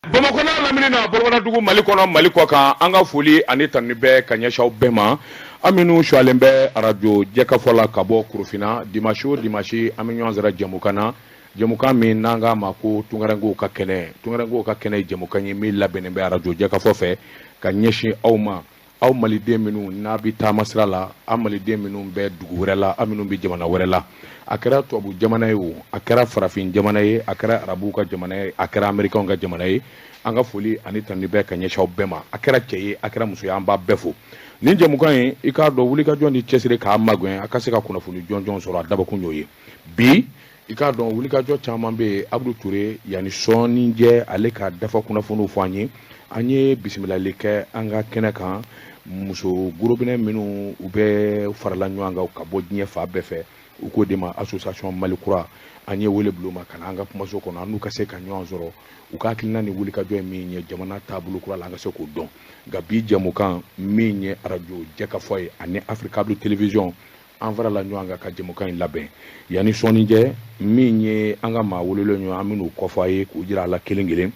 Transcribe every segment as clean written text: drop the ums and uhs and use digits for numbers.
Bamakɔ n'a lamini na, Bɔlɔbɔdugu, Mali kɔnɔ, Mali kɔ kan, an ka foli ani tanuni bɛ ka ɲɛsin aw bɛɛ ma, an minnu suyalen bɛ arajo Jɛkafɔ la ka bɔ Korofina. Dimanche o dimanche, an bɛ ɲɔgɔn sɔrɔ jɛmukan na, jɛmukan min n'an k'a ma ko Tunkarankew ka kɛnɛ. Tunkarankew ka kɛnɛ ye jɛmukan ye min labɛnnen bɛ arajo Jɛkafɔ fɛ ka ɲɛsin aw ma, aw maliden minnu n'a bɛ taama sira la, aw maliden minnu bɛ dugu wɛrɛ la, aw minnu bɛ jamana wɛrɛ la, a kɛra tubabu jamana ye o, a kɛra farafin jamana ye, a kɛra arabuw ka jamana ye, a kɛra amerikanw ka jamana ye, an ka foli ani tanuni bɛ ka ɲɛsin aw bɛɛ ma. A kɛra cɛ ye, a kɛra muso ye, an b'a bɛɛ fo. Nin jɛmukan in, i k'a dɔn, wulikajɔ ni cɛsiri k'a magɛn a ka se ka kunnafoni jɔnjɔn sɔrɔ, a dabɔkun y'o ye. Bi, i k'a dɔn, wulikajɔ caman bɛ yen. Abudu Ture, yanni sɔɔni jɛ, ale ka dafa kunnafoniw fɔ an ye. An ye bisimilali kɛ an ka kɛnɛ kan, muso gorobinɛ minnu u bɛ farala ɲɔgɔn kan ka bɔ diɲɛ fan bɛɛ fɛ, u k'o de ma Association Mali Kura. An ye wele bila u ma ka na an ka kumaso kɔnɔ, an n'u ka se ka ɲɔgɔn sɔrɔ, u ka hakilina ni wulikajɔ ye min ye jamana taabolo kura la, an ka se k'o dɔn. Nka bi jɛmukan min ye arajo Jɛkafɔ ye ani Africable Télévision, an farala ɲɔgɔn kan ka jɛmukan in labɛn. Yanni sɔɔni jɛ, min ye an ka maa welelen ye, an bɛn'u kɔfɔ a ye k'u jira a la kelen kelen.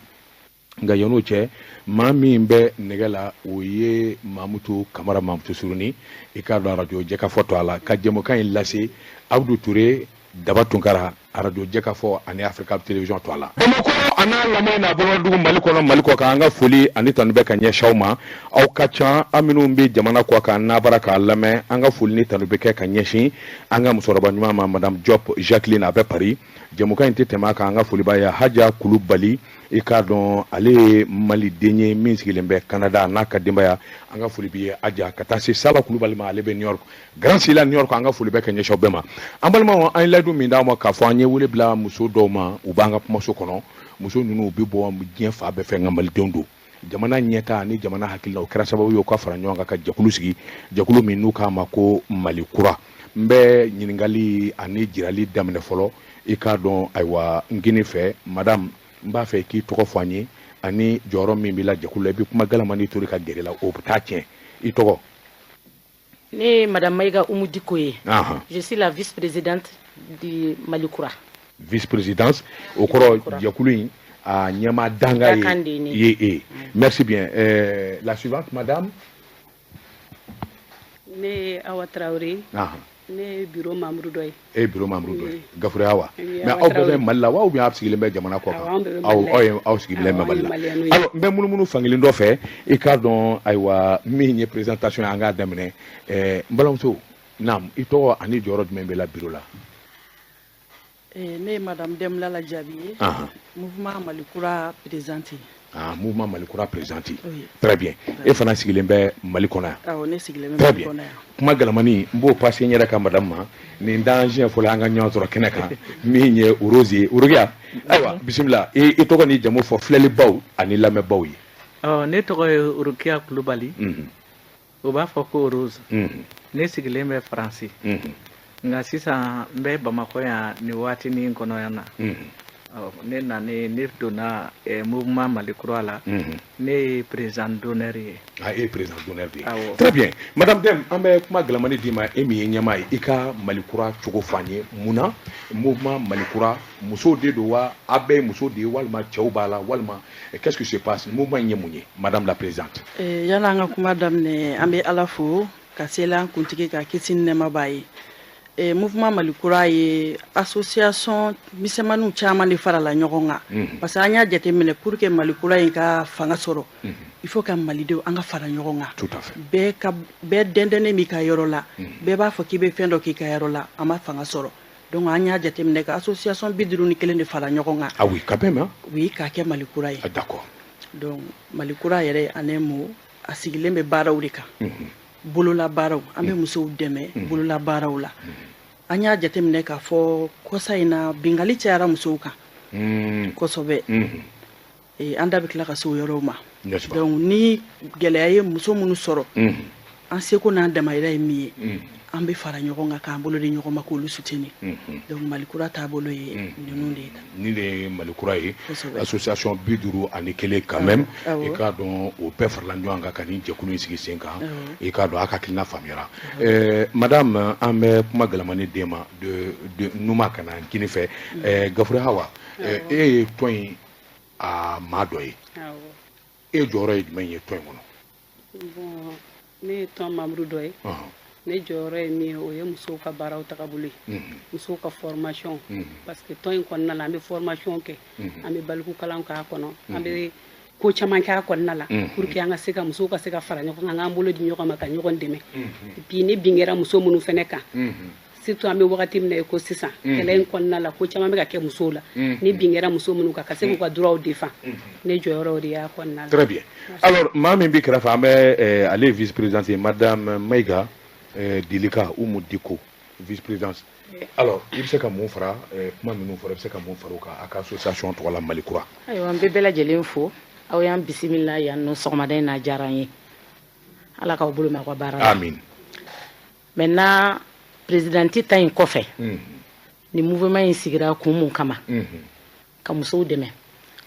Nka yan'o cɛ, maa min bɛ nɛgɛ la, o ye Mamutu Kamara, Mamutu Suruni, i k'a dɔn, arajo Jɛkafɔ to a la ka jɛmukan in lase. Abudu Ture, Daba Tunkara, arajo Jɛkafɔ ani Africable Télévision to a la. Bamakɔ a n'a lamɛn n'a Bɔlɔdugu, Mali kɔnɔ, Mali kɔ kan, an ka foli ani tanu bɛ ka ɲɛsin aw ma. Aw ka ca, an minnu bɛ jamana kɔ kan n'a bara k'a lamɛn, an ka foli ni tanu bɛ kɛ ka ɲɛsin an ka musokɔrɔba ɲuman ma, Madame Diop Jacqueline, a bɛ Paris. Jɛmukan in tɛ tɛmɛ a kan. An ka foli b'a ye. Haja Kulubali, i k'a dɔn, ale ye maliden ye min sigilen bɛ Canada n'a ka denbaya, an ka foli b'i ye Aja. Ka taa se Sala Kulubali ma, ale bɛ New York, Grand Sila, New York, an ka foli bɛ ka ɲɛsin aw bɛɛ ma. An balimaw, an ye layidu min d'aw ma k'a fɔ an ye wele bila muso dɔw ma, u b'an ka kumaso kɔnɔ. Muso ninnu, u bɛ bɔ diɲɛ fan bɛɛ fɛ, nka malidenw don. Jamana ɲɛta ni jamana hakilina, o kɛra sababu ye u ka fara ɲɔgɔn kan ka jɛkulu sigi, jɛkulu min n'u k'a ma ko Mali Kura. N bɛ ɲininkali ani jirali daminɛ fɔlɔ, i k'a dɔn, ayiwa, n kini fɛ, madame, n b'a fɛ k'i tɔgɔ fɔ an ye ani jɔyɔrɔ min b'i la jɛkulu la. I bɛ kuma galamani to ka gɛrɛ la, o bɛ taa tiɲɛ. I tɔgɔ? Ne ye Madame Maïga Oumou Dicko ye. Je suis la vice-présidente du Mali Kura. Vice-présidence, o kɔrɔ jɛkulu in a ɲɛmaa danga ye ye e. Merci bien. La suivante, madame. Ne ye Awa Traoré. Ne ye bureau membre dɔ ye. E ye bureau membre dɔ ye, Gafure Awa. Mais aw bɛɛ bɛ Mali la wa, ou bien aw sigilen bɛ jamana kɔ kan? Aw ye aw sigilen bɛ Mali la. Alors, n bɛ munumunu fankelen dɔ fɛ, i k'a dɔn, ayiwa, min ye présentation ye, an k'a daminɛ. N balimamuso, naam, i tɔgɔ ani jɔyɔrɔ jumɛn bɛ la bureau la? Ne ye Madame Demlala Diaby ye, Mouvement Mali Kura présidente. Ah, Mouvement Mali Kura présidente. Oui. Très bien. E fana sigilen bɛ Mali kɔnɔ yan? Awɔ, ne sigilen bɛ Très Mali bien. kɔnɔ yan. Kuma galamani, n b'o passer n yɛrɛ ka madame ma. Nin d'an siɲɛ fɔlɔ an ka ɲɔgɔn sɔrɔ kɛnɛ kan, min ye Rose ye. Orokiya, ayiwa, bisimila. I tɔgɔ ni jamu fɔ filɛlibaw ani lamɛnbaw ye. Ɔ, ne tɔgɔ ye Orokiya Kulubali. O b'a fɔ ko Rose. Ne sigilen bɛ Faransi. Nka sisan n bɛ Bamakɔ yan nin waatinin kɔnɔ yan na. Ɔ, ne nalen, ne donna Mouvement Mali Kura la. Ne ye président d'honneur ye. Ah, e ye président d'honneur de ye. Awɔ. Très bien. Madame Dem, an bɛ kuma galamani d'i ma, e min ye ɲɛmaa ye, i ka Mali Kura cogo fɔ an ye. Mun na Mouvement Mali Kura? Musow de don wa, aw bɛɛ ye muso de ye, walima cɛw b'a la, walima qu'est-ce qui se passe? Mouvement in ye mun ye, madame la présidente? Yanni an ka kuma daminɛ, an bɛ Ala fo ka sela an kuntigi ka kisi ni nɛɛma b'a ye. Mouvement Mali Kura ye association misɛnmaninw caman de farala ɲɔgɔn kan, parce que an y'a jateminɛ, pour que Mali Kura in ka fanga sɔrɔ, il faut ka malidenw an ka fara ɲɔgɔn kan. Tout à fait. Bɛɛ ka bɛɛ dɛndɛnnen b'i ka yɔrɔ la, bɛɛ b'a fɔ k'i bɛ fɛn dɔ k'i ka yɔrɔ la, a ma fanga sɔrɔ. Donc an y'a jateminɛ ka association 51 de fara ɲɔgɔn kan. Ah oui, quand même, hein? Oui, k'a kɛ Mali Kura ye. Ah, d'accord. Donc Mali Kura yɛrɛ, en un mot, a sigilen bɛ baaraw de kan, bolola baaraw. An bɛ musow dɛmɛ bolola baaraw la. An y'a jateminɛ k'a fɔ kɔsa in na, bingali cayara musow kan kosɛbɛ. An da bɛ tila ka se o yɔrɔw ma. N'est-ce pas? Donc ni gɛlɛya ye muso minnu sɔrɔ, an seko n'an damayira ye min ye, an bɛ fara ɲɔgɔn kan k'an bolo di ɲɔgɔn ma k'olu soutenir. Donc Mali Kura taabolo ye ninnu de ye. Ni de ye Mali Kura ye. Kosɛbɛ. Association 51 quand même. Awɔ. I k'a dɔn, o bɛɛ farala ɲɔgɔn kan ka nin jɛkulu in sigi sen kan. Awɔ. I k'a dɔn, a ka hakilina faamuyara. Madame, an bɛ kuma galamani d'e ma de numa ka na kini fɛ. Gafure Hawa, e ye tɔn in a maa dɔ ye. E jɔyɔrɔ ye jumɛn ye tɔn in kɔnɔ? Bon, ne ye tɔn membre dɔ ye. Ne jɔyɔrɔ ye min ye, o ye musow ka baaraw tagabolo ye, musow ka formation, parce que tɔn in kɔnɔna la, an bɛ formation kɛ, an bɛ balikukalan k'a kɔnɔ, an bɛ ko caman k'a kɔnɔna la pour que an ka se ka musow ka se ka fara ɲɔgɔn kan, an k'an bolo di ɲɔgɔn ma ka ɲɔgɔn dɛmɛ. Et puis ni bin kɛra muso minnu fɛnɛ kan, surtout an bɛ wagati min na i ko sisan, kɛlɛ in kɔnɔna la, ko caman bɛ ka kɛ musow la, ni bin kɛra muso minnu kan, ka se k'u ka droits défend, ne jɔyɔrɔ o de y'a kɔnɔna la. Très bien. Alors, maa min b'i kɛrɛfɛ, an bɛ ale ye vice présidente ye, madame Maïga Dilika Oumou Diko, vice présidente. Alors, i bɛ se ka mun fara kuma minnu fɔra, i bɛ se ka mun fara o kan a ka association tɔgɔ la Mali Kura? Ayiwa, n bɛ bɛɛ lajɛlen fo. Aw y'an bisimila yan nɔ sɔgɔmada in na, a diyara n ye. Ala k'aw bolo mɛn aw ka baara la. Amin. Maintenant, présidente ta in kɔfɛ, ni mouvement in sigira kun mun kama? Ka musow dɛmɛ,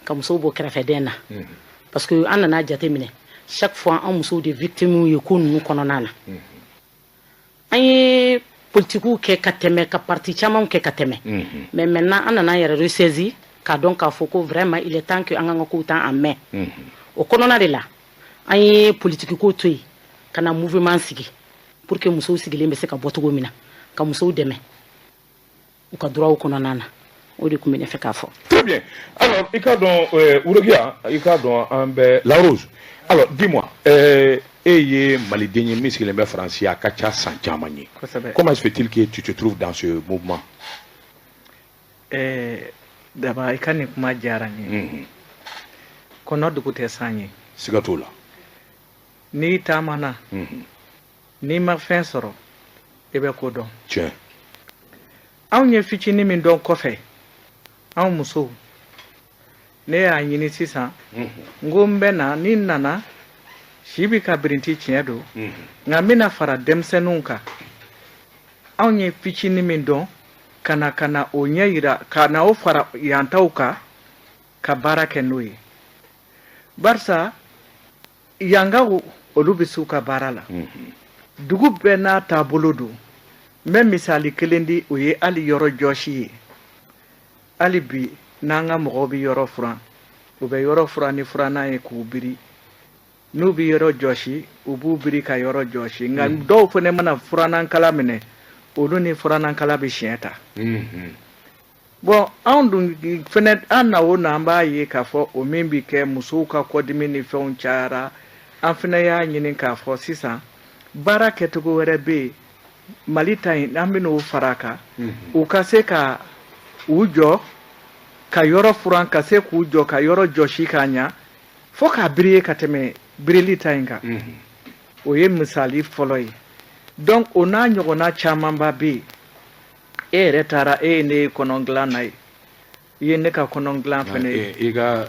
ka musow bɔ kɛrɛfɛdɛn na, parce que an nana jateminɛ, chaque fois an musow de victimes ye ko ninnu kɔnɔna na. An ye politikiw kɛ ka tɛmɛ, ka parti camanw kɛ ka tɛmɛ, mais maintenant an nana an yɛrɛ ressaisir k'a dɔn k'a fɔ ko vraiment il est temps que an k'an ka kow ta en main. O kɔnɔna de la, an ye politiki ko to yen ka na mouvement sigi pour que musow sigilen bɛ se ka bɔ cogo min na, ka musow dɛmɛ u ka droit kɔnɔna na. O de tun bɛ ne fɛ k'a fɔ. Très bien. Alors, i k'a dɔn, Worokiya, i k'a dɔn an bɛ La Rose. Alors, dis-moi, e ye maliden ye min sigilen bɛ Faransi, a ka ca san caman ye. Comment se fait-il que tu te trouves dans ce mouvement? D'abord, i ka nin kuma diyara n ye. Kɔnɔ dugu tɛ san ye. Siga t'o la. N'i taamana, n'i ma fɛn sɔrɔ, i bɛ ko dɔn. Tiɲɛ. Anw ye fitinin min dɔn kɔfɛ, anw musow, ne y'a ɲini sisan, n ko n bɛ na, ni n nana, si bi ka birinti tiɲɛ don, nka n bɛna fara denmisɛnninw kan. Anw ye fitinin min dɔn, ka na o ɲɛ yira, ka na o fara yantaw kan, ka baara kɛ n'o ye. Barisa yankaw, olu bɛ s'u ka baara la. Dugu bɛɛ n'a taabolo don. N bɛ misali kelen di, o ye hali yɔrɔ jɔsi ye. Hali bi n'an ka mɔgɔw bɛ yɔrɔ furan, u bɛ yɔrɔ furan ni furannan ye k'u biri. N'u bɛ yɔrɔ jɔsi, u b'u biri ka yɔrɔ jɔsi. Nka dɔw fana mana furannankala minɛ, olu ni furannankala bɛ siɲɛ ta. Bon, anw dun fana, an na o na, an b'a ye k'a fɔ o min bɛ kɛ, musow ka kɔdimi ni fɛnw cayara. An fana y'a ɲini k'a fɔ sisan baara kɛcogo wɛrɛ bɛ yen Mali ta in, an bɛn'o fara a kan, u ka se ka u jɔ ka yɔrɔ furan, ka se k'u jɔ ka yɔrɔ jɔsi k'a ɲa, fo k'a biriye ka tɛmɛ birili ta in kan. O ye misali fɔlɔ ye. Donc o n'a ɲɔgɔnna camanba bɛ yen. E yɛrɛ taara, e ye ne ye kɔnɔ dilan na ye, i ye ne ka kɔnɔ dilan fɛnɛ ye. I ka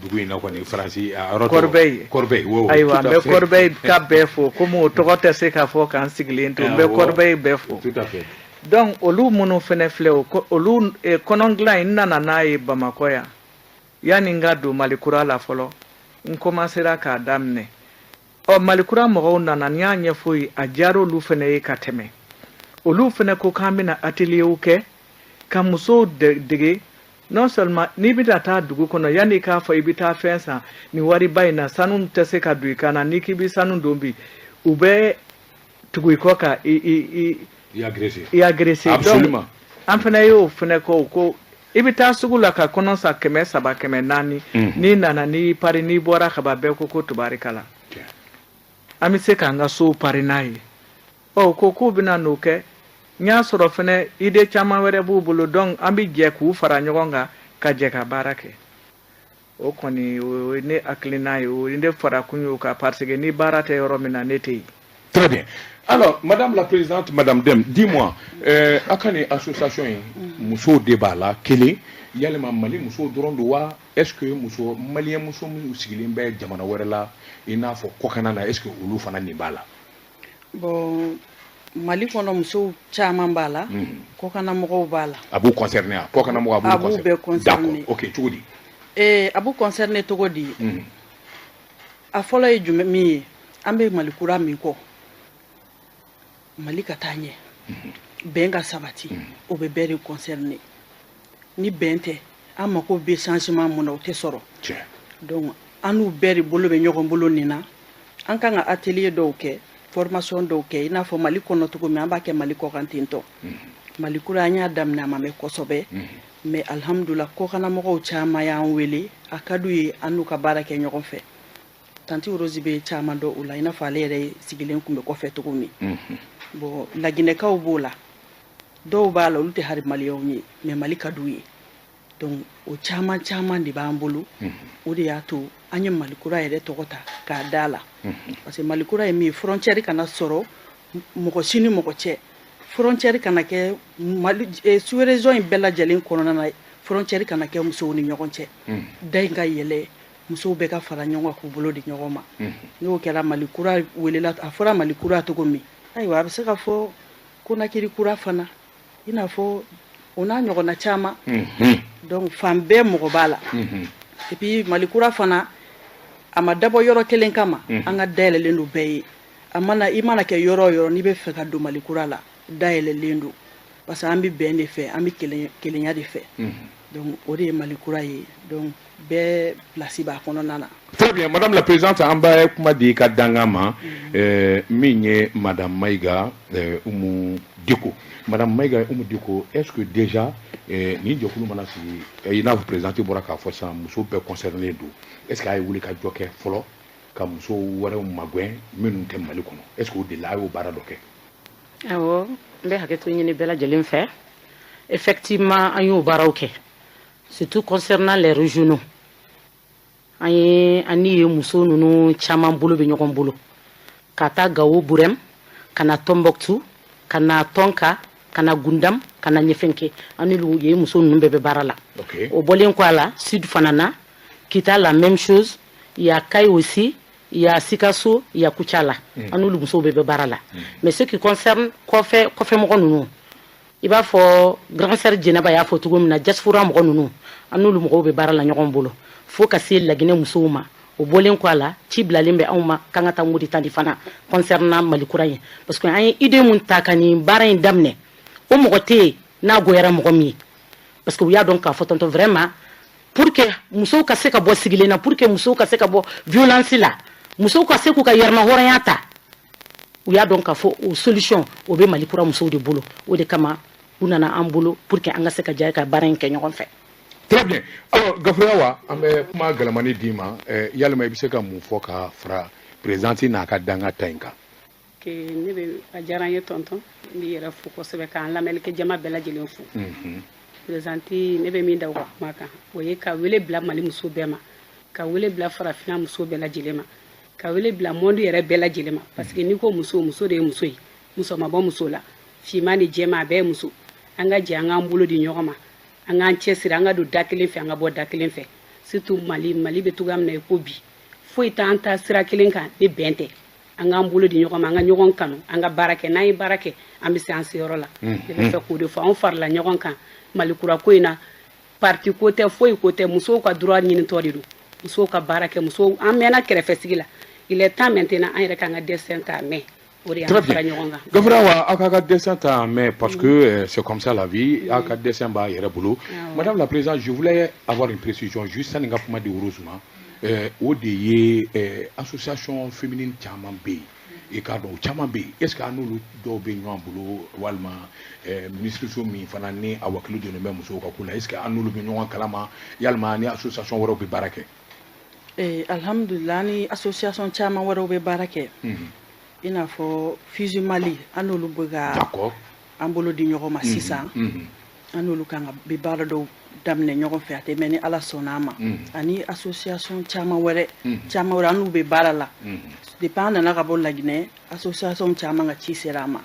dugu in na kɔni, Faransi, a yɔrɔ tɔgɔ? Corbeil. Corbeil, oui, oui. Ayiwa, n bɛ Corbeil ka bɛɛ fo, komi o tɔgɔ tɛ se k'a fɔ k'an sigilen to, n bɛ Corbeil bɛɛ fo. Tout à fait. Donc olu minnu fɛnɛ filɛ, o olu kɔnɔ dilan in, n nana n'a ye Bamakɔ yan. Yanni n ka don Mali Kura la fɔlɔ, n commencera k'a daminɛ. Ɔ, Mali Kura mɔgɔw nana, n y'a ɲɛfɔ ye, a diyara olu fɛnɛ ye ka tɛmɛ. Olu fɛnɛ ko k'an bɛna atelier kɛ ka musow dege. Non seulement n'i bɛna taa dugu kɔnɔ, yanni i k'a fɔ i bɛ taa fɛn san nin wariba in na, sanu tɛ se ka don i kan na. N'i k'i bɛ sanu don bi, u bɛ tugu i kɔ ka i agressé. I agressé. Absolument. An fana y'o fana kɔ ko i bɛ taa sugu la ka kɔnɔ san 300, 400, n'i nana, n'i pari, n'i bɔra ka ban, bɛɛ ko ko tubarikala. An bɛ se k'an ka sow pari n'a ye. Ɔ, ko k'u bɛna n'o kɛ. N y'a sɔrɔ fɛnɛ idée caman wɛrɛ b'u bolo, donc an bɛ jɛ k'u fara ɲɔgɔn kan ka jɛ ka baara kɛ. O kɔni, o ye ne hakilina ye, o ye ne farakun ye o kan, parce que ni baara tɛ yɔrɔ min na, ne tɛ yen. Très bien. Alors, Madame la Présidente, Madame Dem, dis-moi, a ka nin association in, musow de b'a la kelen, yalima Mali musow dɔrɔn don wa? Est-ce que muso malien muso minnu sigilen bɛ jamana wɛrɛ la, i n'a fɔ kɔkanna na, est-ce que olu fana nin b'a la? Bon, Mali kɔnɔ musow caman b'a la, kɔkanna mɔgɔw b'a la. A b'u concerné a? Kɔkanna mɔgɔw a b'u bɛɛ concerné. D'accord, ok, cogo di? A b'u concerné cogo di? A fɔlɔ ye jumɛn min ye, an bɛ Mali kura min kɔ, Mali ka taa ɲɛ, bɛn ka sabati, o bɛ bɛɛ de concerné. Ni bɛn tɛ, An mako bɛ changement mun na, o tɛ sɔrɔ. Donc an n'u bɛɛ de bolo bɛ ɲɔgɔn bolo nin na. An kan ka atelier dɔw kɛ, formation dɔw kɛ, i n'a fɔ Mali kɔnɔ cogo min, an b'a kɛ Mali kɔkan ten tɔ. Mali kura, an y'a daminɛ, a ma mɛn kosɛbɛ, mais alhamdulila, kɔkanamɔgɔw caman y'an wele, a ka d'u ye an n'u ka baara kɛ ɲɔgɔn fɛ. Tantie Rose bɛ caman dɔn o la, i n'a fɔ ale yɛrɛ sigilen tun bɛ kɔfɛ cogo min. Bon, Laginɛkaw b'o la, dɔw b'a la, olu tɛ hali Maliyɛnw ye, mais Mali ka d'u ye. Donc o caman caman de b'an bolo. O de y'a to an ye Mali kura yɛrɛ tɔgɔ ta k'a da la, parce que Mali kura ye min ye, frontière kana sɔrɔ mɔgɔ si ni mɔgɔ cɛ, frontière kana kɛ Mali sous région in bɛɛ lajɛlen kɔnɔna na, frontière kana kɛ musow ni ɲɔgɔn cɛ, da in ka yɛlɛ, musow bɛɛ ka fara ɲɔgɔn kan k'u bolo di ɲɔgɔn ma. N'o kɛra, Mali kura welela, a fɔra Mali kura cogo min, ayiwa, a bɛ se ka fɔ Konakiri kura fana, i n'a fɔ o n'a ɲɔgɔnna caman. Donc fan bɛɛ mɔgɔ b'a la. Et puis Mali kura fana, a ma dabɔ yɔrɔ kelen kama, an ka dayɛlɛlen don bɛɛ ye. A mana, i mana kɛ yɔrɔ o yɔrɔ, n'i bɛ fɛ ka don Mali kura la, dayɛlɛlen don, parce que an bɛ bɛn de fɛ, an bɛ kelenya de fɛ. Donc o de ye Mali kura ye. Donc bɛɛ place b'a kɔnɔna na. Très bien, madame la présidente, an bɛ kuma di i ka dankan ma, min ye madame Mayiga Umu Diko. Madame Mayiga Umu Diko, est-ce que déjà nin jɛkulu mana sigi, i n'a fɔ présidente bɔra k'a fɔ sisan, muso bɛɛ concerné don, est-ce que a ye wuli ka jɔ kɛ fɔlɔ ka muso wɛrɛw magɛn minnu tɛ Mali kɔnɔ? Est-ce que o delila, a y'o baara dɔ kɛ? Awɔ, n bɛ hakɛto ɲini bɛɛ lajɛlen fɛ. Effectivement, an y'o baaraw kɛ, surtout concernant les régionaux. An ye, an ni ye muso ninnu caman bolo bɛ ɲɔgɔn bolo, ka taa Gawo Burɛm, ka na Tɔnbɔkutu, ka na Tɔnka, ka na Gundam, ka na Ɲɛfɛnke, an n'olu ye muso ninnu bɛɛ bɛ baara la. O bɔlen kɔ a la, sud fana na, Kita, la même chose. Il y a Kayes aussi, il y a Sikasso, il y a Koutiala. An n'olu musow bɛɛ bɛ baara la. Mais ce qui concerne kɔfɛ, kɔfɛmɔgɔ ninnu, i b'a fɔ grand sœur Jɛnɛba y'a fɔ cogo min na, diaspora mɔgɔ ninnu, an n'olu mɔgɔw bɛ baara la ɲɔgɔn bolo, fo ka se Laginɛ musow ma. O bɔlen kɔ a la, ci bilalen bɛ anw ma k'an ka taa Moritani fana concernant Mali kura ye, parce que an ye idée mun ta ka nin baara in daminɛ, o mɔgɔ tɛ yen n'a goyara mɔgɔ min ye, parce que u y'a dɔn k'a fɔ tantôt, vraiment, pour que musow ka se ka bɔ sigilen na, pour que musow ka se ka bɔ violence la, musow ka se k'u ka yɛrɛma hɔrɔnya ta, u y'a dɔn k'a fɔ o solution o bɛ Mali kura musow de bolo. O de kama u nana an bolo pour que an ka se ka jɛ ka baara in kɛ ɲɔgɔn fɛ. Très bien. Alors, Gafuya wa, an bɛ kuma galamani d'i ma. Yalima i bɛ se ka mun fɔ ka fara présidente n'a ka danga ta in kan? Ne bɛ, a diyara n ye tonton, n b'i yɛrɛ fo kosɛbɛ, k'an lamɛnnikɛ jama bɛɛ lajɛlen fo. Présidente, ne bɛ min da u ka kuma kan, o ye ka wele bila Mali muso bɛɛ ma, ka wele bila Farafinna muso bɛɛ lajɛlen ma, ka wele bila monde yɛrɛ bɛɛ lajɛlen ma, parce que n'i ko muso, muso de ye muso ye, muso ma bɔ muso la, finman ni jɛman, a bɛɛ ye muso. An ka jɛ, an k'an bolo di ɲɔgɔn ma, an k'an cɛsiri, an ka don da kelen fɛ, an ka bɔ da kelen fɛ. Surtout Mali, Mali bɛ cogoya min na i ko bi, foyi t'an ta sira kelen kan ni bɛn tɛ. An k'an bolo di ɲɔgɔn ma, an ka ɲɔgɔn kanu, an ka baara kɛ. N'an ye baara kɛ, an bɛ se an seyɔrɔ la. Ne bɛ fɛ k'o de fɔ. Anw farala ɲɔgɔn kan Mali kura ko in na, parti ko tɛ, foyi ko tɛ, musow ka droit ɲinitɔ de don, musow ka baara kɛ, musow an mɛnna kɛrɛfɛsigi la. Il est temps maintenant an yɛrɛ k'an ka destin ta mɛn, o de y'an fara ɲɔgɔn kan. Gafura wa, aw k'a ka destin ta mais parce que c'est comme ça la vie, aw ka destin b'a yɛrɛ bolo. Madame la présidente, je voulais avoir une précision juste sani n ka kuma di Rose ma. O de ye association féminine caman bɛ yen, i k'a dɔn o caman bɛ yen, est ce que an n'olu dɔw bɛ ɲɔgɔn bolo, walima ministre min fana ni a wakili donnen bɛ musow ka ko la, est ce que an n'olu bɛ ɲɔgɔn kalama, yalima ni association wɛrɛw bɛ baara kɛ? Alhamdulillah, ni association caman wɛrɛw bɛ baara kɛ, i n'a fɔ Fusi Mali, an n'olu bɛ ka an bolo di ɲɔgɔn ma sisan. An n'olu kan ka bɛ baara dɔw daminɛ ɲɔgɔn fɛ, a tɛ mɛn ni Ala sɔnna a ma. Ani association caman wɛrɛ, caman wɛrɛ, an n'u bɛ baara la. Depuis an nana ka bɔ Laginɛ, association caman ka ci sera an ma,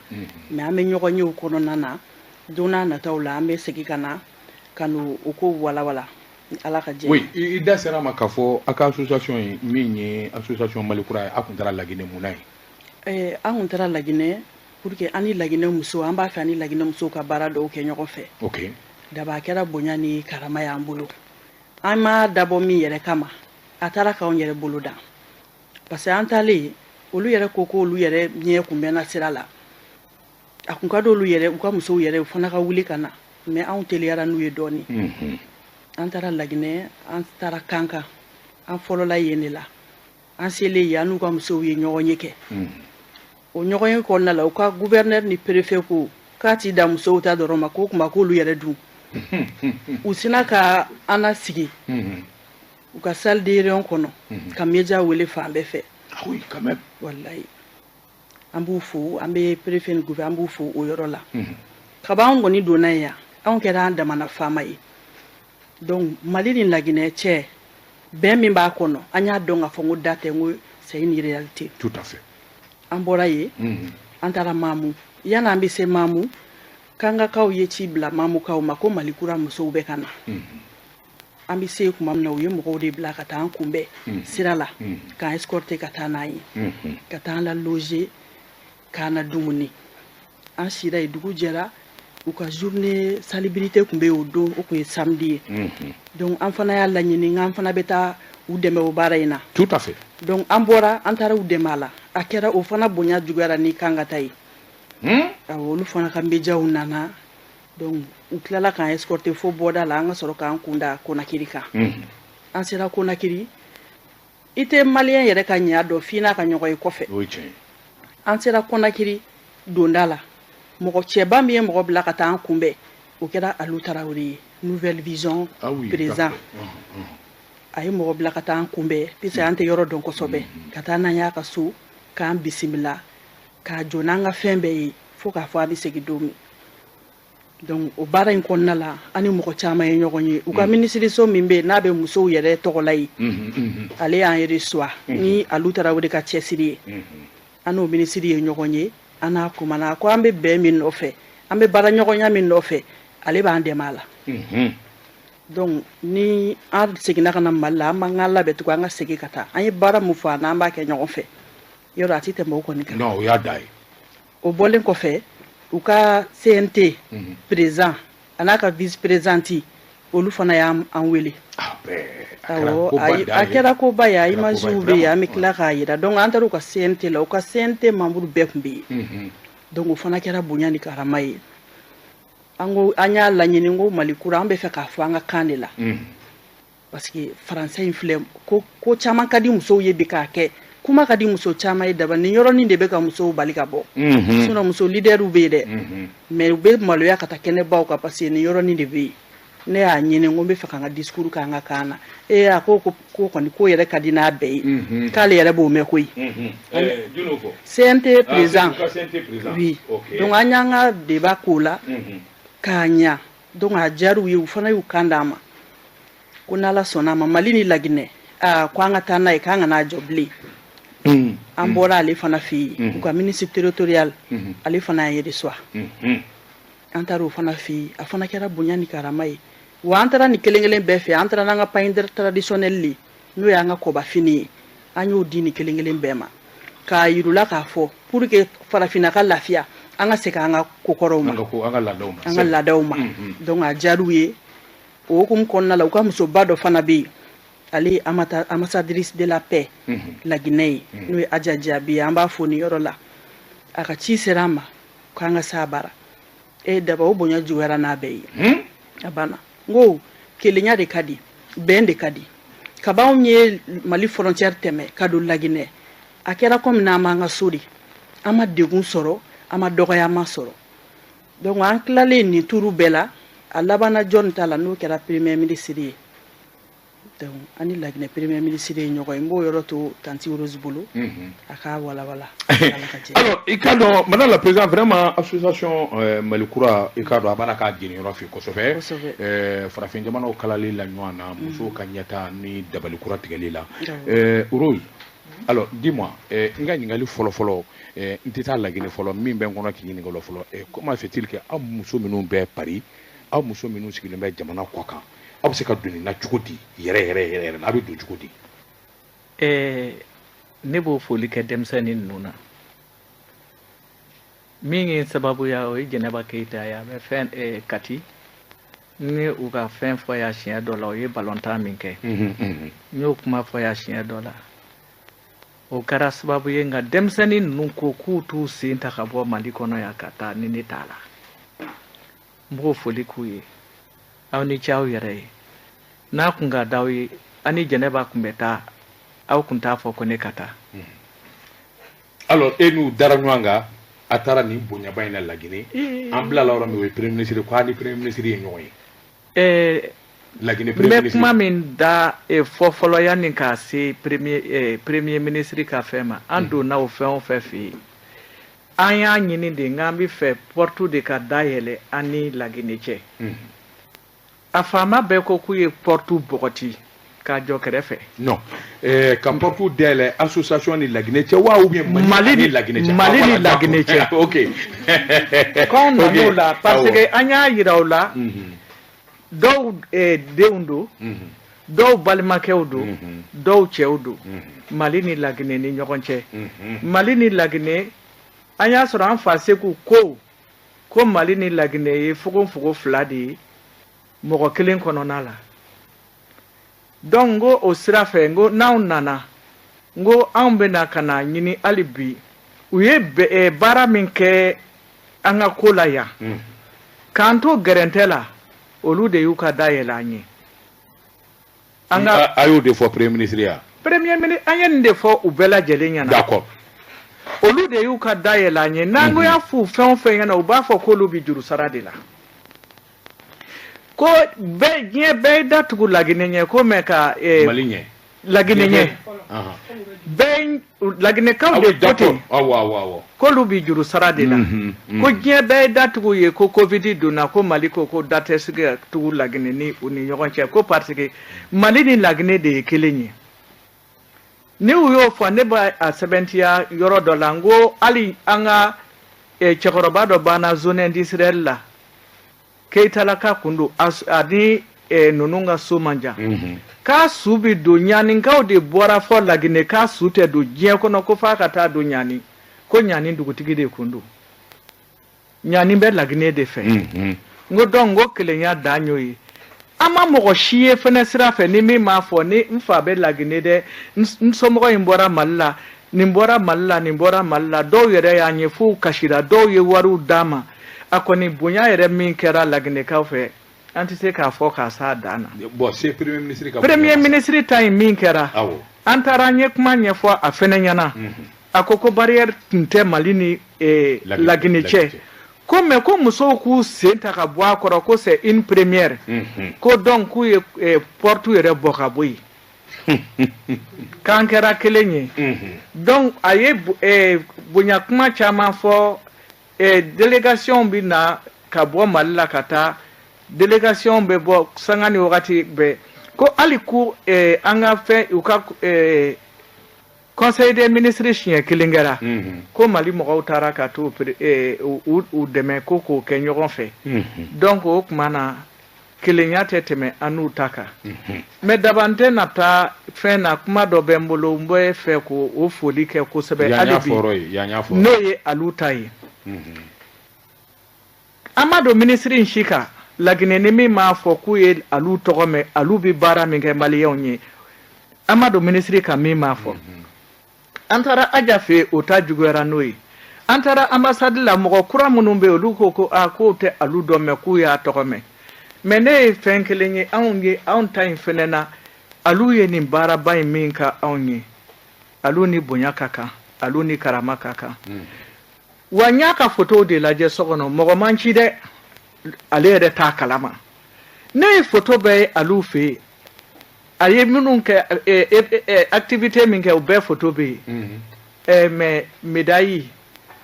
mais an bɛ ɲɔgɔn ye o kɔnɔna na. Don n'a nataw la, an bɛ segin ka na ka n'o o ko walawala ni Ala ka jɛ. Oui, i da sera a ma k'a fɔ a ka association ye min ye, association Mali kura ye, a kun taara Laginɛ mun na ye? An kun taara Laginɛ pour que an ni Laginɛ musow, an b'a fɛ an ni Laginɛ musow ka baara dɔw kɛ ɲɔgɔn fɛ. Daba, a kɛra bonya ni karama y'an bolo. An ma dabɔ min yɛrɛ kama, a taara k'anw yɛrɛ bolo dan, parce que an taalen, olu yɛrɛ ko k'olu yɛrɛ ɲɛ kun bɛ na sira la, a kun ka d'olu yɛrɛ, u ka musow yɛrɛ, u fana ka wuli ka na, mais anw teliyara n'u ye dɔɔni. An taara Laginɛ, an taara Kankan, an fɔlɔla yen de la. An selen yen, an n'u ka musow ye ɲɔgɔn ye kɛ. O ɲɔgɔn ye kɔnɔna la, u ka gouverneur ni préfet ko k'a ti da musow ta dɔrɔn ma, k'o tuma k'olu yɛrɛ dun. U sina ka an lasigi u ka salle de réunion kɔnɔ, ka média wele fan bɛɛ fɛ. Ah oui, quand même. Wallahi, an b'u fo, an bɛ préfet ni gouverneur, an b'u fo o yɔrɔ la. Kaban anw kɔni donna yan, anw kɛra an damana faama ye. Donc Mali ni Laginɛ cɛ, bɛn min b'a kɔnɔ, an y'a dɔn k'a fɔ n ko da tɛ, n ko c'est une réalité. Tout à fait. An bɔra yen, an taara Mamu. Yanni an bɛ se Mamu, Kangakaw ye ci bila Mamukaw ma ko Mali kura musow bɛ ka na. An bɛ se tuma min na, u ye mɔgɔw de bila ka taa an kunbɛn sira la, k'an escorter ka taa n'an ye, ka taa an la loger, k'an na dumuni. An sira yen, dugu jɛra, u ka journée salubrité tun bɛ yen o don, o tun ye samedi ye. Donc an fana y'a laɲini k'an fana bɛ taa u dɛmɛ o baara in na. Tout à fait. Donc an bɔra, an taara u dɛmɛ a la. A kɛra o fana bonya juguyara ni kan ka taa ye. Awɔ, olu fana ka médiaw nana. Donc u tilala k'an escorter fo bɔda la, an ka sɔrɔ k'an kun da Konakiri kan. An sera Konakiri, i tɛ maliyɛn yɛrɛ ka ɲa dɔn f'i n'a ka ɲɔgɔn ye kɔfɛ. O ye tiɲɛ ye. An sera Konakiri donda la, mɔgɔ cɛba min ye mɔgɔ bila ka taa an kunbɛn, o kɛra Alu Tarawele ye, Nouvelle Vision Ah oui, président. d'accord. A ye mɔgɔ bila ka taa an kunbɛn, puisque an tɛ yɔrɔ dɔn kosɛbɛ, ka taa n'an y'a ka so, k'an bisimila, k'a jɔ n'an ka fɛn bɛɛ ye, fo k'a fɔ an bɛ segin don min. Donc o baara in kɔnɔna la, an ni mɔgɔ caman ye ɲɔgɔn ye. U ka minisiriso min bɛ yen n'a bɛ musow yɛrɛ tɔgɔ la yen, ale y'an reçoit ni Alu Tarawele ka cɛsiri ye. An n'o minisiri ye ɲɔgɔn ye, an n'a kumana, a ko an bɛ bɛn min nɔfɛ, an bɛ baara ɲɔgɔnya min nɔfɛ, ale b'an dɛmɛ a la. Donc ni an seginna ka na Mali la, an b'an ka labɛn tugun, an ka segin ka taa. An ye baara mun fɔ a na, an b'a kɛ ɲɔgɔn fɛ. Yɔrɔ a ti tɛmɛ o kɔni kan. Non, o y'a da ye. O bɔlen kɔfɛ, u ka CNT président a n'a ka vice présidente, olu fana y'an an wele. Ah bɛɛ, a kɛra Awɔ, koba a dan a ye. kɛra koba ye, a A kɛra image koba ye, bɛ yen, an bɛ vraiment. tila k'a yira. Donc an taara u ka CNT la, u ka CNT membre bɛɛ tun bɛ yen. Donc o fana kɛra bonya ni karama ye. An ko an y'a laɲini ko Mali kura, an bɛ fɛ k'a fɔ an ka kan de la. Parce que français in filɛ, ko ko caman ka di musow ye bi k'a kɛ. Kuma ka di muso caman ye daba, nin yɔrɔnin de bɛ ka musow bali ka bɔ. Sinon muso leaderw bɛ yen dɛ. Mais u bɛ maloya ka taa kɛnɛbaw kan, parce que nin yɔrɔnin de bɛ yen. Ne y'a ɲini ko n bɛ fɛ ka n ka discours kɛ an ka kan na. Ee, a ko ko ko kɔni ko yɛrɛ ka di n'a bɛɛ ye. K'ale yɛrɛ b'o mɛn koyi. Jɔn fɔ? CNT président. Ah, c'est CNT président. Oui. Ok. Donc an y'an ka débat k'o la k'a ɲa. Donc a diyar'u ye, u fana y'u kan d'an ma. Ko n'Ala sɔnna a ma, Mali ni Laginɛ, aa, ko an ka taa n'a ye, k'an kana jɔ bilen. An bɔra ale fana fɛ yen, u ka ministre territorial, ale fana y'an reçoit. An taara o fana fɛ yen, a fana kɛra bonya ni karama ye. Wa an taara nin kelen kelen bɛɛ fɛ, an taara n'an ka pagne traditionnel ye, n'o y'an ka kɔbafini ye, an y'o di nin kelen kelen bɛɛ ma, k'a yir'u la k'a fɔ pour que farafinna ka lafiya, an ka segin an ka kokɔrɔw ma. An ka ko, an ka laadaw ma. An ka laadaw ma. Donc a diyar'u ye. O hukumu kɔnɔna la, u ka musoba dɔ fana bɛ yen, ale ye ambassadrice de la paix Laginɛ ye, n'o ye Aja Jaabi ye, an b'a fo nin yɔrɔ la. A ka ci sera an ma k'an ka s'a bara. E daba, o bonya juguyara n'a bɛɛ ye. A banna. N ko kelenya de ka di, bɛn de ka di. Kab'anw ye Mali frontière tɛmɛ ka don Laginɛ, a kɛra komi n'an b'an ka so de, an ma degun sɔrɔ, an ma dɔgɔyama sɔrɔ. Donc an tilalen nin turu bɛɛ la, a labanna jɔnni ta la, n'o kɛra premier ministre ye. Donc an ni Laginɛ premier ministre ye ɲɔgɔn ye. N b'o yɔrɔ to tantie Rose bolo, a k'a walawala. Ala ka jɛ. Alors, i k'a dɔn, madame la présidente, vraiment association Mali kura, i k'a dɔn, a b'a la k'a jeniyɔrɔ fi kosɛbɛ. Kosɛbɛ. Farafin jamanaw kalali la ɲɔgɔn na, musow ka ɲɛta ni dabali kura tigɛli la. Awɔ. Rose, alors dis-moi, n ka ɲininkali fɔlɔ fɔlɔ, n tɛ taa Laginɛ fɔlɔ, min bɛ n kɔnɔ k'i ɲininka o la fɔlɔ, comment fait-il que aw muso minnu bɛ Paris, aw muso minnu sigilen bɛ jamana kɔ kan, aw bɛ se ka don nin na cogo di yɛrɛ yɛrɛ yɛrɛ yɛrɛ la, a bɛ don cogo di? Ne b'o foli kɛ denmisɛnnin ninnu na. Min ye sababu ya, o ye Jɛnɛba Keyita ye, a bɛ fɛn Kati ni u ka fɛn fɔ ya siɲɛ dɔ la, o ye balontan min kɛ. N y'o kuma fɔ ya siɲɛ dɔ la. O kɛra sababu ye, nka denmisɛnnin ninnu ko k'u t'u sen ta ka bɔ Mali kɔnɔ yan ka taa ni ne t'a la. N b'o foli k'u ye. Aw ni ce aw yɛrɛ ye. N'a kun ka d'aw ye, an ni Jɛnɛba kun bɛ taa, aw kun t'a fɔ ko ne ka taa. Alors e n'u dara ɲɔgɔn kan, a taara nin bonyaba in na Laginɛ, an bilala yɔrɔ min, o ye premier ministre, ko a ni premier ministre ye ɲɔgɔn ye. Laginɛ premier ministre. N bɛ kuma min da fɔ fɔlɔ yanni k'a se premier ministre ka fɛn ma, an donna o fɛn o fɛn fɛ yen, an y'a ɲini de k'an bɛ fɛ porte de ka dayɛlɛ an ni Laginɛ cɛ. A faama bɛɛ ko k'u ye porte bɔgɔti k'a jɔ kɛrɛfɛ. Non, ka porte dayɛlɛ association ni Laginɛ cɛ wa, ou bien Mali ni Laginɛ cɛ? Mali ni Laginɛ cɛ. Ok. K'anw nan'o la parce que an y'a yira o la, dɔw denw don, dɔw balimakɛw don, dɔw cɛw don, Mali ni Laginɛ ni ɲɔgɔn cɛ. Mali ni Laginɛ, an y'a sɔrɔ an fa Seku ko Mali ni Laginɛ ye fogonfogon fila de ye mɔgɔ kelen kɔnɔna la. Donc n ko o sira fɛ, n ko n'anw nana, n ko anw bɛ na ka na ɲini hali bi, u ye baara min kɛ an ka ko la yan, k'an to gɛrɛntɛ la, olu de y'u ka da yɛlɛ an ye. An ka a y'o de fɔ premier ministre ya? Premier ministre, an ye nin de fɔ u bɛɛ lajɛlen ɲɛna. D'accord. Olu de y'u ka da yɛlɛ an ye. N'an ko y'a f'u fɛn o fɛn ɲɛna, u b'a fɔ k'olu bɛ juru sara de la. Ko bɛɛ, diɲɛ bɛɛ ye da tugu Laginɛ ɲɛ ko mɛ ka. Mali ɲɛ. Laginɛ ɲɛ. Bɛɛ Laginɛkaw de ko ten. Awɔ awɔ awɔ. K'olu bɛ juru sara de la. Ko diɲɛ bɛɛ ye da tugu ye ko Covid donna, ko Mali ko da tɛ se ka tugu Laginɛ ni u ni ɲɔgɔn cɛ, ko parce que Mali ni Laginɛ de ye kelen ye. Ni u y'o fɔ, ne b'a a sɛbɛntiya yɔrɔ dɔ la, n ko hali an ka cɛkɔrɔba dɔ banna zone industrielle la, Keyitalaka kun don, ani ninnu ka so man jan, k'a su bi don, ɲaninkaw de bɔra fɔ Laginɛ, k'a su tɛ don diɲɛ kɔnɔ, ko f'a ka taa don ɲani, ko ɲani dugutigi de kun don, ɲani bɛ Laginɛ de fɛ. N ko donc n ko kelenya dan y'o ye. An ma mɔgɔ si ye fɛnɛ sira fɛ ni min m'a fɔ ni n fa bɛ Laginɛ dɛ, n somɔgɔ in bɔra Mali la, nin bɔra Mali la, nin bɔra Mali la. Dɔw yɛrɛ y'an ye f'u kasira, dɔw ye wariw d'an ma. A kɔni bonya yɛrɛ min kɛra Laginɛkaw fɛ, an tɛ se k'a fɔ k'a s'a dan na. Bon, c'est premier ministre ka. Premier ministre ta in min kɛra, an taara an ye kuma ɲɛfɔ a fɛnɛ ɲɛna. A ko barrière tun tɛ Mali ni Laginɛ cɛ. Ko mais ko musow k'u sen ta ka bɔ a kɔrɔ, ko c'est une première. Ko donc k'u ye porte yɛrɛ bɔ ka bɔ yen. K'an kɛra kelen ye. Donc a ye bonya kuma caman fɔ. Délégation bɛ na ka bɔ Mali la ka taa, délégation bɛ bɔ sanga ni wagati bɛɛ, ko hali ko an ka fɛn u ka conseil des ministres siɲɛ kelen kɛra, ko Mali mɔgɔw taara ka t'u u dɛmɛ ko k'o kɛ ɲɔgɔn fɛ. Donc o tuma na kelenya tɛ tɛmɛ an n'u ta kan. Mais daban tɛ na taa fɛn na, kuma dɔ bɛ n bolo, n bɛ fɛ k'o foli kɛ kosɛbɛ hali bi, n'o ye alu ta ye. An ma don minisiri in si kan Laginɛ ni min m'a fɔ k'u ye alu tɔgɔ mɛn, alu bɛ baara min kɛ maliyɛnw ye, an ma don minisiri kan min m'a fɔ. An taara Aja fɛ yen, o ta juguyara n'o ye. An taara ambassade la, mɔgɔ kura minnu bɛ yen, olu ko aa k'o tɛ alu dɔn mɛ k'u y'a tɔgɔ mɛn. Mais ne ye fɛn kelen ye, anw ye anw ta in fɛnɛ na, alu ye nin baaraba in min ka anw ye, alu ni bonya ka kan, alu ni karama ka kan. Wa n y'a ka photo de lajɛ so kɔnɔ, mɔgɔ man ci dɛ, ale yɛrɛ t'a kalama. Ne ye photo bɛɛ ye alu fɛ yen, a ye minnu kɛ activité min kɛ, o bɛɛ photo bɛ yen. Mais médaille